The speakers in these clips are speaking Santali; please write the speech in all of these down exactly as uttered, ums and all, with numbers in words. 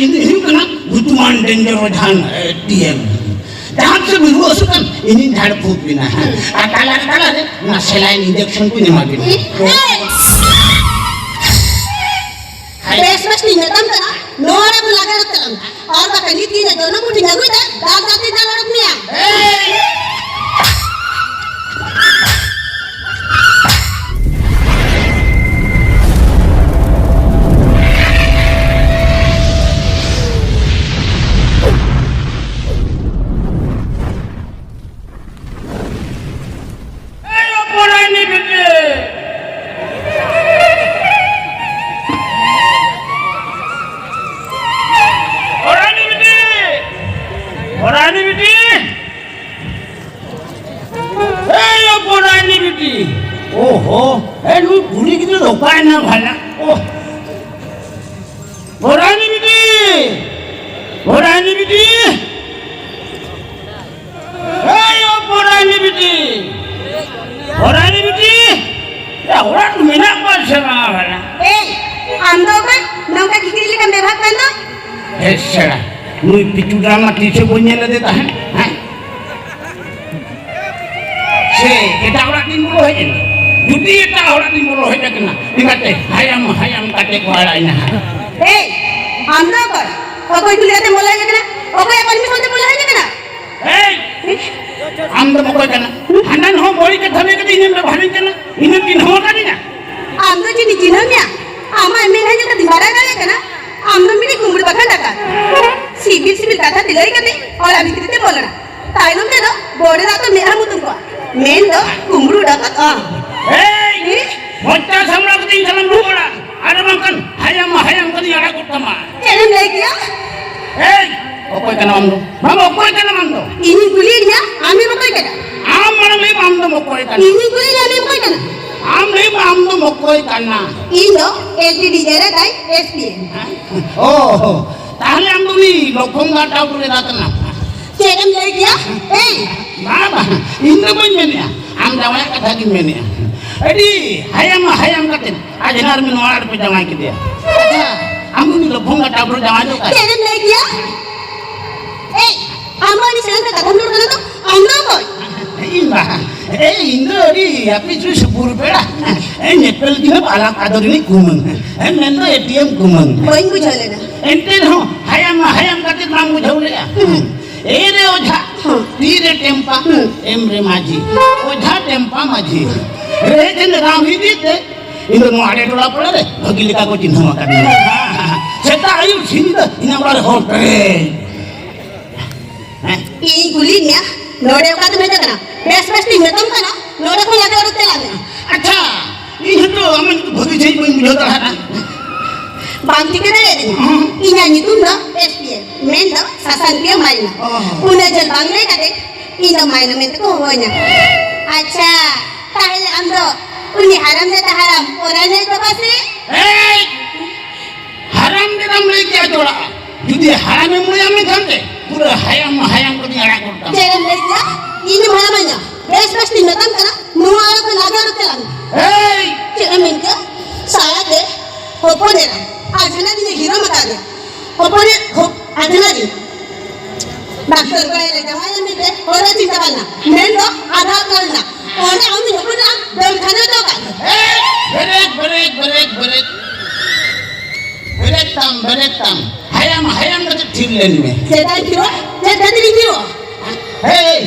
ᱤᱧ ᱫᱚ ᱦᱩᱭᱩᱜ ᱠᱟᱱᱟ ᱵᱷᱩᱛᱩᱣᱟᱱ ᱰᱮᱧᱡᱟᱨ ᱚᱡᱷᱟ ᱰᱤ ᱮᱢ᱾ ᱡᱟᱦᱟᱸ ᱥᱮᱫ ᱵᱤᱱ ᱨᱩᱣᱟᱹ ᱦᱟᱹᱥᱩᱜ ᱠᱟᱱ, ᱤᱧᱤᱧ ᱡᱷᱟᱲ ᱯᱷᱩᱸᱠ ᱵᱤᱱᱟ᱾ ᱟᱨ ᱛᱟᱞᱟ ᱨᱮ, ᱛᱟᱞᱟ ᱨᱮ ᱚᱱᱟ ᱥᱮᱞᱟᱭᱤᱱ ᱤᱧᱡᱮᱠᱥᱚᱱ ᱠᱚᱧ ᱮᱢᱟ ᱵᱤᱱᱟ᱾ ᱵᱮᱥ ᱵᱮᱥ ᱞᱤᱧ ᱢᱮᱛᱟᱢ ᱠᱟᱱᱟ, ᱱᱚᱣᱟ ᱨᱮ ᱵᱚᱱ ᱞᱟᱜᱟᱣ ᱛᱟᱞᱟᱝ᱾ ᱟᱨ ᱵᱟᱠᱷᱟᱱ ᱱᱤᱛ ᱤᱧ ᱡᱚᱱᱚᱢ ᱠᱩᱴᱷᱤᱧ ᱟᱹᱜᱩᱭᱮᱫᱟ, ᱫᱟᱞ ᱫᱟᱞ ᱛᱤᱧ ᱫᱟᱞ ᱚᱰᱚᱠ ᱢᱮᱭᱟ᱾ ᱮᱭ ᱚᱯᱚᱨᱟᱭᱱᱤ ᱵᱤᱴᱤ! ᱚᱯᱚᱨᱟᱭᱱᱤ ᱵᱤᱴᱤ! ᱚᱯᱚᱨᱟᱭᱱᱤ ᱵᱤᱴᱤ! ᱮᱭ ᱚᱯᱚᱨᱟᱭᱱᱤ ᱵᱤᱴᱤ! ᱳᱦᱳ, ᱮ ᱱᱩᱭ ᱠᱩᱲᱤ ᱜᱤᱫᱽᱨᱟᱹ ᱫᱚ ᱚᱠᱟᱭᱮᱱᱟ ᱵᱷᱟᱞᱟ? ᱳᱦ! ᱚᱯᱚᱨᱟᱭᱱᱤ ᱵᱤᱴᱤ! ᱚᱯᱚᱨᱟᱭᱱᱤ ᱵᱤᱴᱤ! ᱮᱭ ᱚᱯᱚᱨᱟᱭᱱᱤ ᱵᱤᱴᱤ! ᱚᱯᱚᱨᱟᱭᱱᱤ ᱵᱤᱴᱤ! ᱭᱟ, ᱚᱲᱟᱜ ᱨᱮ ᱢᱮᱱᱟᱜ ᱠᱚᱣᱟ ᱥᱮ ᱵᱟᱝᱟ ᱵᱷᱟᱞᱟ? ᱮᱭ, ᱟᱢ ᱫᱚ ᱚᱠᱚᱭ? ᱱᱚᱝᱠᱟ ᱠᱷᱤᱠᱲᱤ ᱞᱮᱠᱟᱢ ᱵᱮᱵᱷᱟᱨ ᱠᱟᱱ ᱫᱚ? ᱦᱮ ᱥᱮᱲᱟ, ᱱᱩᱭ ᱯᱤᱪᱩ ᱰᱨᱟᱢᱟ ᱛᱤᱥ ᱦᱚᱸ ᱵᱟᱹᱧ ᱧᱮᱞ ᱞᱮᱫᱮ ᱛᱟᱦᱮᱸᱫ, ᱦᱮᱸ? ᱥᱮ ᱮᱴᱟᱜ ᱚᱲᱟᱜ ᱛᱤᱧ ᱵᱚᱞᱚ ᱦᱮᱡ ᱮᱱᱟ? ᱡᱩᱫᱤ ᱮᱴᱟᱜ ᱚᱲᱟᱜ ᱛᱤᱧ ᱵᱚᱞᱚ ᱦᱮᱡ ᱟᱠᱟᱱᱟ, ᱮᱸᱜᱟᱛᱮ ᱦᱟᱭᱟᱢ ᱦᱟᱭᱟᱢ ᱠᱟᱛᱮ ᱠᱚ ᱟᱲᱟᱜ ᱤᱧᱟ ᱦᱟᱸᱜ᱾ ᱮᱭ, ᱟᱢ ᱫᱚ ᱚᱠᱚᱭ? ᱚᱠᱚᱭ ᱠᱩᱞᱤ ᱠᱟᱛᱮᱢ ᱵᱚᱞᱚ ᱦᱮᱡ ᱟᱠᱟᱱᱟ? ᱚᱠᱚᱭᱟᱜ ᱯᱟᱨᱢᱤᱥᱚᱱ ᱛᱮᱢ ᱵᱚᱞᱚ ᱦᱮᱡ ᱟᱠᱟᱱᱟ? ᱮᱭ, ᱟᱢ ᱫᱚᱢ ᱚᱠᱚᱭ ᱠᱟᱱᱟ? ᱦᱟᱱᱟ ᱦᱚᱸ ᱵᱟᱹᱲᱤᱡ ᱠᱟᱛᱷᱟ ᱞᱟᱹᱭ ᱠᱟᱛᱮ ᱤᱧᱮᱢ ᱵᱮᱵᱷᱟᱨᱤᱧ ᱠᱟᱱᱟ, ᱤᱧᱮᱢ ᱪᱤᱱᱦᱟᱹᱣ ᱟᱠᱟᱫᱤᱧᱟ? ᱟᱢ ᱫᱚ ᱪᱮᱫ ᱤᱧ ᱪᱤᱱᱦᱟᱹᱣ ᱢᱮᱭᱟ? ᱟᱢᱟᱜ ᱢᱮᱫᱦᱟ ᱧᱮᱞ ᱠᱟᱛᱮᱧ ᱵᱟᱲᱟᱭ ᱫᱟᱲᱮᱭᱟᱜ ᱠᱟᱱᱟ, ᱟᱢ ᱫᱚ ᱢᱤᱫᱴᱤᱡ ᱠᱩᱢᱵᱽᱲᱩ ᱵᱟᱠᱷᱟᱱ ᱰᱟᱠᱟᱛ᱾ ᱥᱤᱵᱤᱞ ᱥᱤᱵᱤᱞ ᱠᱟᱛᱷᱟ ᱛᱮ ᱞᱟᱹᱭ ᱠᱟᱛᱮ ᱚᱲᱟᱜ ᱵᱷᱤᱛᱨᱤ ᱛᱮ ᱵᱚᱞᱚᱱᱟ᱾ ᱛᱟᱭᱱᱚᱢ ᱛᱮᱫᱚ ᱵᱚᱰᱮ ᱫᱟᱜ ᱛᱮ ᱢᱮᱫᱦᱟ ᱢᱩᱛᱩᱢ ᱠᱚᱜᱼᱟ, ᱢᱮᱱ ᱫᱚ ᱠᱩᱢᱵᱽᱲᱩ ᱰᱟᱠᱟᱛ ᱟᱢ᱾ ᱮᱭ! ᱦᱮᱸ? ᱢᱚᱪᱟ ᱥᱟᱢᱲᱟᱣ ᱠᱟᱛᱮ ᱤᱧ ᱥᱟᱞᱟᱜ ᱨᱚᱯᱚᱲᱟ, ᱟᱨ ᱵᱟᱝᱠᱷᱟᱱ ᱦᱟᱭᱟᱢ ᱦᱟᱭᱟᱢ ᱠᱟᱛᱮᱧ ᱟᱲᱟᱜ ᱜᱚᱫ ᱠᱟᱢᱟ᱾ ᱪᱮᱫ ᱮᱢ ᱞᱟᱹᱭ ᱠᱮᱭᱟ? ᱮᱭ! ᱚᱠᱚᱭ ᱠᱟᱱᱟᱢ ᱟᱢ ᱫᱚ? ᱵᱟᱝ, ᱚᱠᱚᱭ ᱠᱟᱱᱟᱢ ᱟᱢ ᱫᱚ? ᱤᱧᱤᱧ ᱠᱩᱞᱤᱭᱮᱫ ᱢᱮᱭᱟ, ᱟᱢᱮᱢ ᱚᱠᱚᱭ ᱠᱟᱱᱟ? ᱟᱢ ᱢᱟᱲᱟᱝ ᱞᱟᱹᱭ ᱢᱮ, ᱟᱢ ᱫᱚᱢ ᱚᱠᱚᱭ ᱠᱟᱱᱟ? ᱤᱧᱤᱧ ᱠᱩᱞᱤᱭᱮᱫ ᱢᱮᱭᱟ, ᱟᱢᱮᱢ ᱚᱠᱚᱭ ᱠᱟᱱᱟ? ᱟᱢ ᱞᱟᱹᱭ ᱢᱮ, ᱟᱢ ᱫᱚᱢ ᱚᱠᱚᱭ ᱠᱟᱱᱟ? ᱤᱧ ᱫᱚ ᱮᱞ ᱴᱤ ᱰᱤ ᱮ ᱨᱮ ᱛᱟᱭ ᱮᱥ ᱯᱤ ᱮᱢ᱾ ᱦᱮᱸ? ᱳ, ᱛᱟᱦᱞᱮ ᱟᱢ ᱫᱚ ᱩᱱᱤ ᱞᱚᱠᱷᱚᱱ ᱜᱟᱰᱟ ᱵᱚᱞᱮ ᱫᱟ ᱠᱟᱱᱟ᱾ ᱪᱮᱫ ᱮᱢ ᱞᱟᱹᱭ ᱠᱮᱭᱟ? ᱮᱭ! ᱵᱟᱝ, ᱵᱟᱝ, ᱤᱧ ᱫᱚ ᱵᱟᱹᱧ ᱢᱮᱱᱮᱜᱼᱟ, ᱟᱢ ᱡᱟᱶᱟᱭᱟᱜ ᱠᱟᱛᱷᱟ ᱜᱤᱧ ᱢᱮᱱᱮᱜᱼᱟ᱾ ᱟᱹᱰᱤ ᱦᱟᱭᱟᱢ, ᱦᱟᱭᱟᱢ ᱠᱟᱛᱮ ᱟᱡ ᱦᱮᱱᱟᱜ ᱨᱮ ᱱᱚᱣᱟ ᱚᱲᱟᱜ ᱨᱮᱯᱮ ᱡᱟᱶᱟᱭ ᱠᱮᱫᱮᱭᱟ᱾ ᱟᱪᱪᱷᱟ, ᱟᱢ ᱫᱚ ᱩᱱᱤ ᱞᱚᱠᱷᱚᱱ ᱜᱟᱰᱟ ᱟᱵᱚ ᱡᱟᱶᱟᱭ ᱫᱚ ᱚᱠᱟᱨᱮ? ᱪᱮᱫ ᱮᱢ ᱞᱟᱹᱭ ᱠᱮᱭᱟ? ᱮᱭ, ᱟᱢ ᱫᱚ ᱟᱹᱰᱤ ᱥᱮᱬᱟ ᱥᱮᱬᱟ ᱠᱟᱛᱷᱟᱢ ᱨᱚᱲ ᱠᱟᱱᱟ ᱛᱚ, ᱟᱢ ᱫᱚ ᱚᱠᱚᱭ? ᱤᱧ ᱵᱟ, ᱮᱭ, ᱤᱧ ᱫᱚ ᱟᱹᱰᱤ ᱟᱯᱮ ᱥᱩᱨ ᱥᱩᱯᱩᱨ ᱯᱮᱲᱟ᱾ ᱮ, ᱧᱮᱯᱮᱞ ᱠᱤᱱᱟᱹ ᱟᱞᱟᱝ ᱟᱫᱚ ᱨᱤᱱᱤᱡ ᱠᱩᱢᱟᱹᱝ᱾ ᱮ, ᱢᱮᱱᱫᱚ ᱮ ᱴᱤ ᱮᱢ ᱠᱩᱢᱟᱹᱝ᱾ ᱵᱟᱹᱧ ᱵᱩᱡᱷᱟᱹᱣ ᱞᱮᱫᱟ᱾ ᱮᱱᱛᱮ ᱨᱮᱦᱚᱸ ᱦᱟᱭᱟᱢ ᱢᱟ ᱦᱟᱭᱟᱢ ᱠᱟᱛᱮ ᱵᱟᱢ ᱵᱩᱡᱷᱟᱹᱣ ᱞᱮᱜᱼᱟ᱾ ᱦᱩᱸ᱾ ᱮ ᱨᱮ ᱚᱡᱷᱟ, ᱦᱩᱸ᱾ ᱛᱤ ᱨᱮ ᱴᱮᱢᱯᱟ, ᱦᱩᱸ᱾ ᱮᱢ ᱨᱮ ᱢᱟᱹᱡᱷᱤ᱾ ᱚᱡᱷᱟ ᱴᱮᱢᱯᱟ ᱢᱟᱹᱡᱷᱤ᱾ ᱨᱮᱦᱮᱫ ᱮᱱ ᱨᱟᱢ ᱤᱫᱤ ᱛᱮ ᱤᱧ ᱫᱚ ᱱᱚᱣᱟ ᱟᱲᱮ ᱴᱚᱞᱟ ᱯᱟᱲᱟ ᱨᱮ ᱵᱷᱟᱹᱜᱤ ᱞᱮᱠᱟ ᱠᱚ ᱪᱤᱱᱦᱟᱹᱣ ᱟᱠᱟᱫᱤᱧᱟ᱾ ᱥᱮᱛᱟᱜ ᱟᱹᱭᱩᱵ ᱥᱤᱧ ᱧᱤᱫᱟᱹ ᱤᱧᱟᱹᱜ ᱚᱲᱟᱜ ᱨᱮ ᱦᱚᱲ ᱯᱮᱨᱮᱡ᱾ ᱦᱮᱸ? ᱤᱧ ᱠᱩᱞᱤᱭᱮᱫ ᱢᱮᱭᱟ, ᱱᱚᱰᱮ ᱚᱠᱟ ᱛᱮᱢ ᱦᱮᱡ ᱟᱠᱟᱱᱟ? ᱵᱮᱥ ᱵᱮᱥ ᱛᱤᱧ ᱢᱮᱛᱟᱢ ᱠᱟᱱᱟ, ᱱᱚᱰᱮ ᱠᱷᱚᱱ ᱞᱟᱜᱟ ᱩᱰᱩᱠ ᱪᱟᱞᱟᱜ ᱢᱮ᱾ ᱟᱪᱪᱷᱟ, ᱤᱧ ᱦᱚᱸᱛᱚ ᱟᱢᱟᱜ ᱧᱩᱛᱩᱢ ᱵᱷᱟᱹᱜᱤ ᱥᱟᱺᱦᱤᱡ ᱵᱟᱹᱧ ᱵᱩᱡᱷᱟᱹᱣ ᱫᱟᱲᱮᱭᱟᱜ ᱠᱟᱱᱟ᱾ ᱵᱟᱢ ᱴᱷᱤᱠᱟᱹ ᱫᱟᱲᱮᱭᱟᱫᱤᱧᱟ? ᱦᱩᱸ᱾ ᱤᱧᱟᱹᱜ ᱧᱩᱛᱩᱢ ᱫᱚ ᱮᱥ ᱯᱤ ᱮᱢ, ᱢᱮᱱᱫᱚ ᱥᱟᱥᱟᱝ ᱯᱤᱭᱟᱹ ᱢᱟᱭᱱᱟ᱾ ᱚ᱾ ᱩᱱᱟᱹᱜ ᱡᱷᱟᱹᱞ ᱵᱟᱝ ᱞᱟᱹᱭ ᱠᱟᱛᱮ ᱤᱧ ᱫᱚ ᱢᱟᱭᱱᱟ ᱢᱮᱱᱛᱮ ᱠᱚ ᱦᱚᱦᱚᱧᱟ᱾ ᱟᱪᱪᱷᱟ, ᱛᱟᱦᱞᱮ ᱟᱢ ᱫᱚ ᱩᱱᱤ ᱦᱟᱨᱟᱢ ᱫᱟᱫᱟ ᱦᱟᱨᱟᱢ ᱯᱚᱨᱟᱭ ᱞᱟᱹᱭ ᱵᱟᱵᱟ ᱥᱮ? ᱮᱭ! ᱦᱟᱨᱟᱢ ᱫᱟᱫᱟᱢ ᱞᱟᱹᱭ ᱠᱮᱜᱼᱟ ᱪᱚᱲᱟ᱾ ᱡᱩᱫᱤ ᱦᱟᱨᱟᱢᱮᱢ ᱞᱟᱹᱭᱟ ᱢᱮᱱᱠᱷᱟᱱ ᱛᱮ ᱯᱩᱨᱟᱹ ᱦᱟᱭᱟᱢ ᱦᱟᱭᱟᱢ ᱠᱟᱛᱮᱧ ᱟᱲᱟᱜ ᱜᱚᱫ ᱠᱟᱢᱟ᱾ ᱪᱮᱫ ᱮᱢ ᱞᱟᱹᱭ ᱠᱮᱜᱼᱟ? ᱤᱧ ᱫᱚ ᱦᱟᱨᱟᱢ ᱟᱹᱧᱟ? ᱵᱮᱥ ᱵᱮᱥ ᱛᱤᱧ ᱢᱮᱛᱟᱢ ᱠᱟᱱᱟ, ᱱᱚᱣᱟ ᱚᱲᱟᱜ ᱠᱷᱚᱱ ᱞᱟᱜᱟ ᱩᱰᱩᱠ ᱪᱟᱞᱟᱜ ᱢᱮ᱾ ᱮᱭ! ᱪᱮᱫ ᱮᱢ ᱢᱮᱱ ᱠᱮᱜᱼᱟ? ᱥᱟᱞᱟ ᱜᱮ ᱦᱚᱯᱚᱱ ᱮᱨᱟ, ᱟᱡᱷᱱᱟᱨᱤᱧ ᱮ ᱦᱤᱨᱚᱢ ᱟᱠᱟᱫᱮᱭᱟ᱾ ᱦᱚᱯᱚᱱ ᱮᱨᱟ, ᱦᱚᱯ-, ᱟᱡᱷᱱᱟᱨᱤᱧ᱾ ᱰᱟᱠᱛᱚᱨ ᱠᱚᱲᱟ ᱞᱮ ᱡᱟᱶᱟᱭ ᱞᱮᱱᱛᱮ ᱦᱚᱲ ᱮ ᱪᱤᱱᱛᱟᱹ ᱵᱟᱲᱟᱭᱮᱱᱟ᱾ ᱢᱮᱱᱫᱚ ᱟᱫᱷᱟ ᱠᱟᱨᱮᱱᱟ᱾ ᱚᱸᱰᱮ ᱟᱢ ᱫᱚ ᱦᱚᱯᱚᱱ ᱮᱨᱟ ᱫᱟᱹᱲ ᱠᱷᱟᱱᱟ ᱫᱚ ᱵᱟᱝ᱾ ᱮᱭ! Break, break, break, break. Break ᱛᱟᱢ, ᱵᱨᱮᱠ ᱛᱟᱢ᱾ ᱦᱟᱭᱟᱢ, ᱦᱟᱭᱟᱢ ᱠᱟᱛᱮ ᱛᱷᱤᱨ ᱞᱮᱱ ᱢᱮ᱾ ᱪᱮᱫᱟᱜ ᱛᱷᱤᱨᱚᱜ? ᱪᱮᱫ ᱠᱷᱟᱹᱛᱤᱨ ᱤᱧ ᱛᱷᱤᱨᱚᱜᱼᱟ? ᱦᱮᱭ,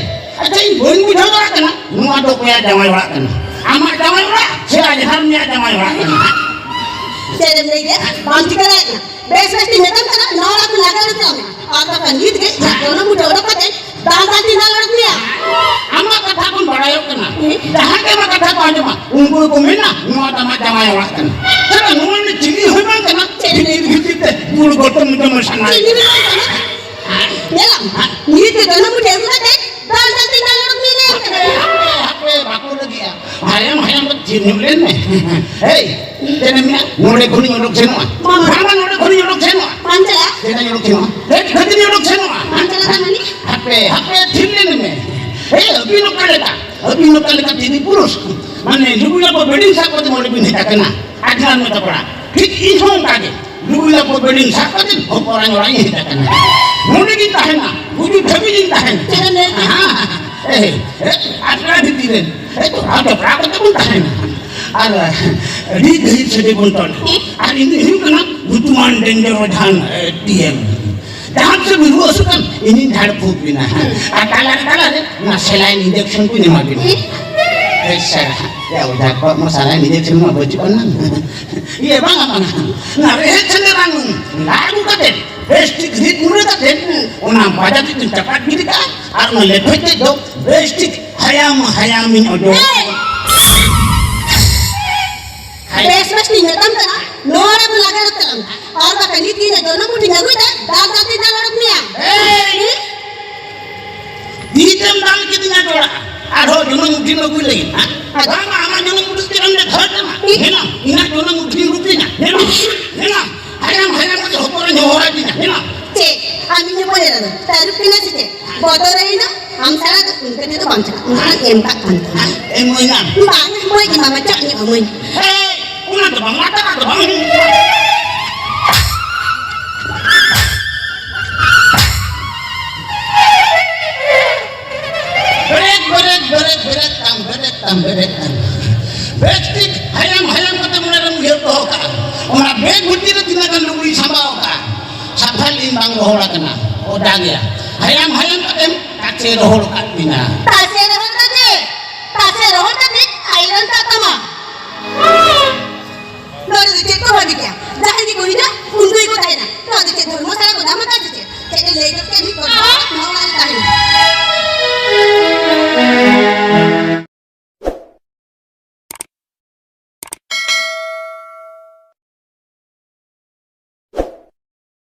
ᱟᱪᱪᱷᱟ, ᱤᱧ ᱵᱟᱹᱧ ᱵᱩᱡᱷᱟᱹᱣ ᱫᱟᱲᱮᱭᱟᱜ ᱠᱟᱱᱟ, ᱱᱚᱣᱟ ᱫᱚ ᱚᱠᱚᱭᱟᱜ ᱡᱟᱶᱟᱭ ᱚᱲᱟᱜ ᱠᱟᱱᱟ? ᱟᱢᱟᱜ ᱡᱟᱶᱟᱭ ᱚᱲᱟᱜ ᱥᱮ ᱟᱡᱷᱟᱨ ᱢᱤᱭᱟᱜ ᱡᱟᱶᱟᱭ ᱚᱲᱟᱜ ᱠᱟᱱᱟ? ᱪᱮᱫ ᱮᱢ ᱞᱟᱹᱭ ᱠᱮᱫᱟ? ᱵᱟᱢ ᱴᱷᱤᱠᱟᱹ ᱫᱟᱲᱮᱭᱟᱜ ᱠᱟᱱᱟ᱾ ᱵᱮᱥ ᱵᱮᱥ ᱛᱤᱧ ᱢᱮᱛᱟᱢ ᱠᱟᱱᱟ, ᱱᱚᱣᱟ ᱚᱲᱟᱜ ᱠᱷᱚᱱ ᱞᱟᱜᱟ ᱩᱰᱩᱠ ᱢᱮ᱾ ᱟᱨ ᱵᱟᱠᱷᱟᱱ ᱱᱤᱛ ᱜᱮ ᱡᱟᱦᱟᱸ ᱡᱚᱱᱚᱢ ᱵᱩᱴᱟᱹ ᱚᱰᱚᱠ ᱠᱟᱛᱮ ᱫᱟᱞ ᱫᱟᱞ ᱛᱤᱧ ᱫᱟᱞ ᱚᱰᱚᱠ ᱢᱮᱭᱟ᱾ ᱟᱢᱟᱜ ᱠᱟᱛᱷᱟ ᱠᱷᱚᱱ ᱵᱟᱲᱟᱭᱚᱜ ᱠᱟᱱᱟ, ᱦᱩᱸ? ᱡᱟᱦᱟᱸ ᱜᱮ ᱟᱢᱟᱜ ᱠᱟᱛᱷᱟ ᱠᱚ ᱟᱸᱡᱚᱢᱟ, ᱩᱱᱠᱩ ᱜᱮᱠᱚ ᱢᱮᱱᱟ, "ᱱᱚᱣᱟ ᱫᱚ ᱟᱢᱟᱜ ᱡᱟᱶᱟᱭ ᱚᱲᱟᱜ ᱠᱟᱱᱟ᱾" ᱪᱮᱫᱟᱜ ᱱᱚᱣᱟ ᱨᱤᱱᱤᱡ ᱪᱤᱞᱤ ᱦᱚᱸ ᱵᱟᱝ ᱠᱟᱱᱟ? ᱪᱮᱫ ᱵᱷᱤᱛᱤᱨ ᱵᱷᱤᱛᱤᱨ ᱛᱮ ᱜᱩᱲ ᱜᱚᱛᱚᱢ ᱡᱚᱢ ᱥᱟᱱᱟ᱾ ᱪᱤᱞᱤ ᱦᱚᱸ ᱵᱟᱝ ᱠᱟᱱᱟ? ᱧᱮᱞᱟᱢ, ᱱᱤᱛ ᱜᱮ ᱡᱚᱱᱚᱢ ᱵᱩᱴᱟᱹ ᱟᱹᱜᱩ ᱠᱟᱛᱮ ᱫᱟᱞ ᱫᱟᱞ ᱛᱤᱧ ᱫᱟᱞ ᱚᱰᱚᱠ ᱢᱮᱭᱟ᱾ ᱦᱟᱯᱮ, ᱦᱟᱯᱮ, ᱵᱟᱠᱚ ᱞᱟᱹᱜᱤᱫᱼᱟ᱾ ᱦᱟᱭᱟᱢ, ᱦᱟᱭᱟᱢ ᱫᱚ ᱛᱷᱤᱨ ᱧᱚᱜ ᱞᱮᱱ ᱢᱮ᱾ ᱦᱮᱭ, ᱪᱮᱫ ᱮᱢ ᱢᱮᱱᱟ? ᱱᱚᱰᱮ ᱠᱷᱚᱱᱤᱧ ᱚᱰᱚᱠ ᱥᱮᱱᱚᱜᱼᱟ᱾ ᱵᱟᱝ᱾ ᱵᱟᱝ, ᱵᱟᱝ, ᱱᱚᱰᱮ ᱠᱷᱚᱱᱤᱧ ᱚᱰᱚᱠ ᱥᱮᱱᱚᱜᱼᱟ᱾ ᱵᱟᱝ ᱪᱟᱞᱟᱜᱼᱟ᱾ ᱪᱮᱫᱟᱜ ᱤᱧ ᱚᱰᱚᱠ ᱥᱮᱱᱚᱜᱼᱟ? ᱦᱮᱸ? ᱪᱮᱫᱟᱜ ᱤᱧ ᱚᱰᱚᱠ ᱥᱮᱱᱚᱜᱼᱟ? ᱵᱟᱝ ᱪᱟᱞᱟᱜᱼᱟ, ᱢᱟᱱᱮ? ᱦᱟᱯᱮ, ᱦᱟᱯᱮ, ᱛᱷᱤᱨ ᱞᱮᱱ ᱢᱮ᱾ ᱦᱮᱭ, ᱟᱹᱵᱤᱱ ᱚᱠᱟ ᱞᱮᱠᱟ? ᱟᱹᱵᱤᱱ ᱚᱠᱟ ᱞᱮᱠᱟ ᱛᱤᱨᱤ ᱯᱩᱨᱩᱥ? ᱢᱟᱱᱮ, ᱞᱩᱜᱩ ᱞᱟᱯᱚ ᱵᱮᱰᱤᱝ ᱥᱟᱵ ᱠᱟᱛᱮ ᱱᱚᱰᱮ ᱵᱤᱱ ᱦᱮᱡ ᱟᱠᱟᱱᱟ᱾ ᱟᱡᱷᱟᱨ ᱢᱮᱛᱟ ᱯᱟᱲᱟ᱾ ᱴᱷᱤᱠ ᱤᱧ ᱦᱚᱸ ᱚᱱᱠᱟ ᱜᱮ᱾ ᱰᱩᱵᱩᱞᱟ ᱠᱚ ᱵᱮᱰᱤᱝ ᱥᱟᱵ ᱠᱟᱛᱮ ᱦᱚᱯᱚᱱ ᱚᱲᱟᱜ ᱤᱧ ᱦᱮᱡ ᱟᱠᱟᱱᱟ᱾ ᱱᱚᱰᱮ ᱜᱤᱧ ᱛᱟᱦᱮᱱᱟ, ᱜᱩᱡᱩᱜ ᱫᱷᱟᱹᱵᱤᱡ ᱤᱧ ᱛᱟᱦᱮᱱᱟ᱾ ᱪᱮᱫ ᱮᱢ ᱞᱟᱹᱭ ᱠᱮᱫᱟ? ᱦᱮᱸ, ᱮᱭ, ᱮᱭ, ᱟᱥᱲᱟ ᱵᱷᱤᱛᱤᱨ ᱨᱮ, ᱮᱭ, ᱛᱚᱲᱟ ᱡᱚᱯᱲᱟᱣ ᱠᱟᱛᱮ ᱵᱚᱱ ᱛᱟᱦᱮᱱᱟ᱾ ᱟᱨ ᱟᱹᱰᱤ ᱜᱟᱹᱦᱤᱨ ᱥᱟᱹᱜᱟᱹᱭ ᱵᱚᱱ ᱛᱚᱞ᱾ ᱟᱨ ᱤᱧ ᱫᱚ ᱦᱩᱭᱩᱜ ᱠᱟᱱᱟ ᱧᱩᱛᱩᱢᱟᱱ ᱰᱮᱧᱡᱟᱨ ᱡᱟᱦᱟᱸ ᱴᱤ ᱮᱢ᱾ ᱡᱟᱦᱟᱸ ᱥᱮᱫ ᱵᱤᱨᱩ ᱟᱹᱥᱩ ᱠᱟᱱ, ᱤᱧᱤᱧ ᱡᱷᱟᱲ ᱯᱷᱩᱸᱠ ᱵᱤᱱᱟ᱾ ᱟᱨ ᱛᱟᱞᱟᱨᱮ, ᱛᱟᱞᱟᱨᱮ ᱚᱱᱟ saline injection ᱠᱚᱧ ᱮᱢᱟ ᱵᱤᱱᱟ᱾ ᱵᱮᱥ ᱪᱮᱦᱨᱟ᱾ ᱭᱟ, ᱚᱡᱷᱟ ᱠᱚᱣᱟᱜ ᱢᱟ saline injection ᱢᱟ ᱵᱟᱹᱪᱩᱜ ᱟᱱᱟ᱾ ᱤᱭᱟᱹ, ᱵᱟᱝᱟ, ᱵᱟᱝᱟ᱾ ᱚᱱᱟ ᱨᱮᱦᱮᱫ ᱥᱮᱸᱫᱮᱨ ᱨᱟᱱ ᱞᱟ ᱟᱹᱜᱩ ᱠᱟᱛᱮ, ᱵᱮᱥ ᱴᱷᱤᱠ ᱨᱤᱫ ᱜᱩᱸᱰᱟᱹ ᱠᱟᱛᱮ, ᱚᱱᱟ ᱵᱟᱡᱟ ᱛᱮ ᱪᱟᱯᱟᱫ ᱜᱤᱰᱤ ᱠᱟᱜᱼᱟ᱾ ᱟᱨ ᱚᱱᱟ ᱞᱮᱯᱷᱮᱡ ᱛᱮᱫ ᱫᱚ ᱵᱮᱥ ᱴᱷᱤᱠ ᱦᱟᱭᱟᱢ, ᱦᱟᱭᱟᱢᱤᱧ ᱚᱡᱚᱜ᱾ ᱦᱮᱸ᱾ ᱵᱮᱥ, ᱵᱮᱥ ᱴᱷᱤᱠ ᱢᱮᱛᱟᱢ ᱠᱟᱱᱟ, ᱱᱚᱣᱟ ᱨᱮ ᱵᱚᱱ ᱞᱟᱜᱟᱣ ᱛᱟᱞᱟᱝ᱾ ᱟᱨ ᱵᱟᱠᱷᱟᱱ ᱱᱤᱛ ᱤᱧᱟᱹᱜ ᱡᱚᱱᱚᱢ ᱵᱩᱴᱤᱧ ᱟᱹᱜᱩᱭᱮᱫᱟ, ᱫᱟᱞ ᱫᱟᱞ ᱛᱮᱧ ᱫᱟᱞ ᱚᱰᱚᱠ ᱢᱮᱭᱟ᱾ ᱮᱭ! ᱱᱤᱛᱮᱢ ᱫᱟᱞ ᱠᱤᱫᱤᱧᱟ ᱡᱚᱲᱟ, ᱟᱨᱦᱚᱸ ᱡᱚᱱᱚᱢ ᱵᱩᱴᱤᱢ ᱟᱹᱜᱩᱭ ᱞᱟᱹᱜᱤᱫ, ᱦᱮᱸ? ᱟᱫᱚ ᱵᱟᱝᱟ, ᱟᱢᱟᱜ ᱡᱚᱱᱚᱢ ᱵᱩᱴᱤ ᱪᱮᱫ ᱮᱢ ᱞᱮᱠᱷᱟ ᱠᱟᱱᱟ? ᱤᱧ? ᱧᱮᱞᱟᱢ, ᱤᱧᱟᱹᱜ ᱡᱚᱱᱚᱢ ᱵᱩᱴᱤᱧ ᱨᱩᱴᱤᱧᱟ᱾ ᱧᱮᱞᱟᱢ, ᱧᱮᱞᱟᱢ, ᱦᱟᱭᱟᱢ, ᱦᱟᱭᱟᱢ ᱠᱟᱛᱮ ᱦᱚᱯᱚᱱ ᱤᱧ ᱦᱚᱦᱚ ᱟᱹᱫᱤᱧᱟ᱾ ᱧᱮᱞᱟᱢ᱾ ᱪᱮᱫ? ᱟᱢ ᱤᱧ ᱦᱚᱯᱚᱱ ᱮᱨᱟ ᱫᱚ ᱛᱟᱹᱨᱩᱵ ᱠᱟᱱᱟ ᱥᱮ ᱪᱮᱫ? ᱵᱚᱛᱚᱨ ᱮᱱᱟ? ᱟᱢ ᱥᱟᱞᱟᱜ ᱫᱚ ᱤᱧ ᱠᱟᱛᱮ ᱫᱚ ᱵᱟᱝ ᱪᱟᱞᱟᱜ, ᱚᱱᱟ ᱮᱢ ᱠᱟᱜ ᱠᱟᱱ ᱛᱟᱢᱟ᱾ ᱮᱢ ᱦᱩᱭᱱᱟ᱾ ᱵᱟᱝ, ᱢᱟᱹᱭ ᱜᱮ ᱢᱟᱢᱟ, ᱪᱟᱜ ᱧᱚᱜ ᱢᱟᱹᱭ᱾ ᱦᱮᱸ, ᱚᱱᱟ ᱫᱚ ᱵᱟᱝ, ᱚᱱᱟ ᱫᱚ ᱵᱟᱝ᱾ ᱵᱮᱨᱮᱫ, ᱵᱮᱨᱮᱫ, ᱵᱮᱨᱮᱫ, ᱵᱮᱨᱮᱫ ᱛᱟᱢ, ᱵᱮᱨᱮᱫ ᱛᱟᱢ, ᱵᱮᱨᱮᱫ ᱛᱟᱢ᱾ ᱵᱮᱥ ᱴᱷᱤᱠ ᱦᱟᱭᱟᱢ, ᱦᱟᱭᱟᱢ ᱠᱟᱛᱮ ᱢᱚᱱᱮ ᱨᱮᱢ ᱩᱭᱦᱟᱹᱨ ᱫᱚᱦᱚ ᱠᱟᱜᱼᱟ᱾ ᱚᱱᱟ ᱵᱮᱜᱽ ᱵᱷᱤᱛᱤᱨ ᱨᱮ ᱛᱤᱱᱟᱹᱜ ᱜᱟᱱ ᱞᱩᱜᱽᱲᱤ ᱥᱟᱢᱵᱟᱣ ᱠᱟᱜᱼᱟ᱾ ᱥᱟᱯᱷᱟ ᱞᱤᱧ ᱵᱟᱝ ᱨᱚᱦᱚᱲ ᱟᱠᱟᱱᱟ᱾ ᱚ, ᱫᱟᱜᱮᱭᱟ᱾ ᱦᱟᱭᱟᱢ, ᱦᱟᱭᱟᱢ ᱠᱟᱛᱮᱢ ᱛᱟᱥᱮ ᱨᱚᱦᱚᱲ ᱠᱟᱜ ᱵᱤᱱᱟ᱾ ᱛᱟᱥᱮ ᱨᱚᱦᱚᱲ ᱠᱟᱛᱮ, ᱛᱟᱥᱮ ᱨᱚᱦᱚᱲ ᱠᱟᱛᱮ ᱟᱭᱨᱚᱱ ᱠᱟᱜ ᱛᱟᱢᱟ᱾ ᱱᱚᱰᱮ ᱫᱚ ᱪᱮᱫ ᱠᱚ ᱵᱷᱟᱹᱜᱤ ᱜᱮᱭᱟ? ᱡᱟᱦᱟᱸᱭ ᱜᱮᱠᱚ ᱦᱤᱡᱩᱜᱼᱟ, ᱩᱱᱠᱩ ᱜᱮᱠᱚ ᱛᱟᱦᱮᱱᱟ᱾ ᱱᱚᱣᱟ ᱫᱚ ᱪᱮᱫ ᱫᱷᱚᱨᱢᱚᱥᱟᱞᱟ ᱠᱚ ᱧᱟᱢ ᱟᱠᱟᱫ ᱥᱮ ᱪᱮᱫ? ᱪᱮᱫ ᱮ ᱞᱟᱹᱭ ᱠᱮᱫ?